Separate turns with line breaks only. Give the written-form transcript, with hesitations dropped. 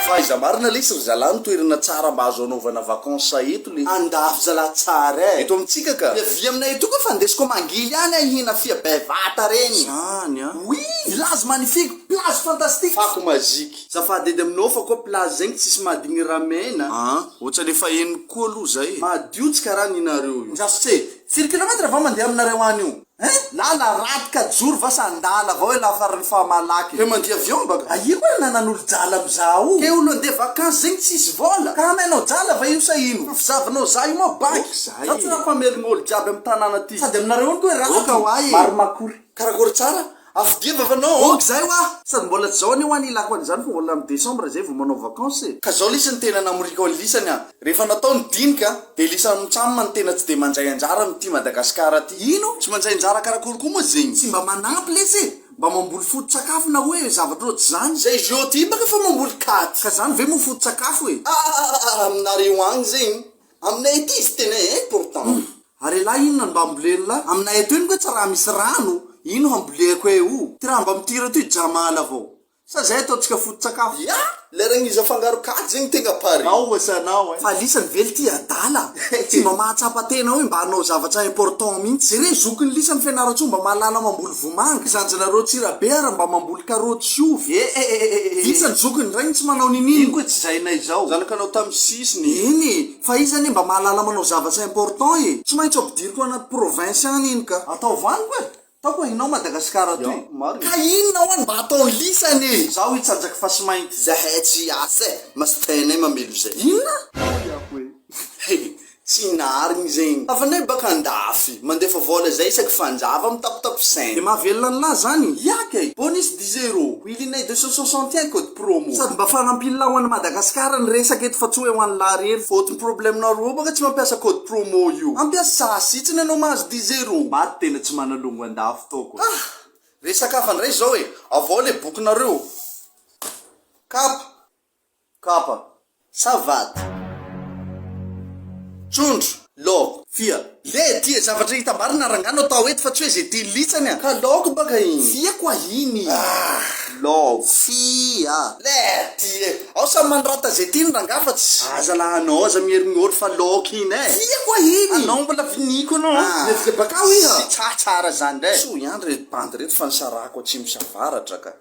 Fa aiza marina lesy ry zalahy no toerana tsara mba azo anaovana vacances eto le.
Andafy zalahy tsara eh.
Eto amintsika ka.
Miavia aminay eto koa fa ndesiko mangily any aho hihina fia bevata reny.
Zany an.
Oui, village magnifique, plage fantastique.
Fako magique.
Zafady edy aminao fa koa plage zegny tsisy mahadigny ramena.
An, ohatrany efa henoko koa aloha zay e.
Madio tsy karaha ninareo io. Ndraso tse, firy kilomètre va mandeha aminareo any io? Hein? Lala raty ka joro va sa andala avao elah farany fa malaky.
Ke mandia avion baka?
Aia koa nanan'olo jala amizao o?
Ke olo andeha vacances zegny tsisy vôla?
Ka amenao jala va io sa ino? Fa fizahavanao za io moa baky.
Ok zay
Za tsy
e.
raha mpamelogna olo jiaby am tanàna ty. Sady aminareo any koa raty.
Oka hoa e.
Maro makory.
Karakory tsara? Afodia vavanao
Ok zay hoa! Sady mbola tsy zao anie hoa ny ilako an'izany fa mbola am décembre zay vao manao vacances e.
Ka zao lesy ny tena namoriko an'i lisany a! Rehefa natao ny dinika de lisany mitsam no tena tsy de mandray anjara amin'ity Madagascar ty.
Ino?
Tsy mandray anjara karakory koa moa zegny?
Tsy mba manampy lesy e! Mba mamboly foto-tsakafo na hoe zavatra ohatr'izany.
Zay jeu ty baka fa mamboly katy.
Ka zany ve moa foto-tsakafo e?
Aah aminareo agny zegny, aminay aty izy tena important.
Ary elah inona no mba ambolen'lah? Aminay ato iny koa tsy raha misy rano, ino hamboleko eo? Ty raha mba mitiry atoy jamala vao. Sa zay ataontsika foto-tsakafo?
Ya! Leragniza afangaro katy zegny tegna pare.
Nao osa nao eh. Fa lisany ve lty adala? Tsy mba mahatsapa tena hoe mba hanao zavatra important mintsy. Jereo zokiny lisany Fianarantsoa mba mahalala mamboly vomanga. Zanjinareo Antsirabe ara mba mamboly karoty sy ovy.
Eh!
Vitsany zokiny rainy tsy manao ninin.
Ino koa tsy zainay zao? Zanakanao tamy sisiny.
Eny e! Fa izy anie mba mahalala manao zavatra important e! Tsy maintsy ampidiriko anaty province any iny ka. Ataovy any koa e! Ataoko hoe inao Madagascar atoy.
Ya, marina.
Ka inona hoa no mba ataon'i lisany e!
Zaho hitsanjaka fasimainty. Zahay tsy hiasa e! Mastenay mamelo zay.
Inona?
Hoy aho hoe. He! Tsy narigny zegny. Havanay baka andafy, mandefa vôla zay isaky fanjava mitapitapy cent.
De mahavelona an'lah zany?
Ya kay! Bonus dix euros, Willinay 261 code promo.
Sady mba fanampin'lah ho an'i Madagascar ny resaka eto fa tsy hoe ho an'lah rery.
Fôtony problème-nareo baka tsy mampiasa code promo io. Ampiasà sitsiny anao mahazo dix euros.
Maty tena tsy manalongo andafy taoko.
Ah! Resaka hafa ndray zao e! Avao le bokinareo. Kapa. Kapa. Savate. Trondro. Laoko. Fia. Le dia zavatra hita marina rangah no atao eto fa tsy hoe ze tiany litsany a. Ka laoko baka iny.
Fia koa iny.
Ah! Laoko.
Fia.
Le dia. Ao samy mandrata ze tiany rangah fa tsy. Aza lah anao aza mierignory fa laoko iny eh.
Fia koa iny.
Anao mbola viniko anao an.
Ah. Mievika bakao iha.
Tsy tsa tsara zany ndray. Soa ihany reto bandy reto fa nisarahako atsimo sy avaratra ka.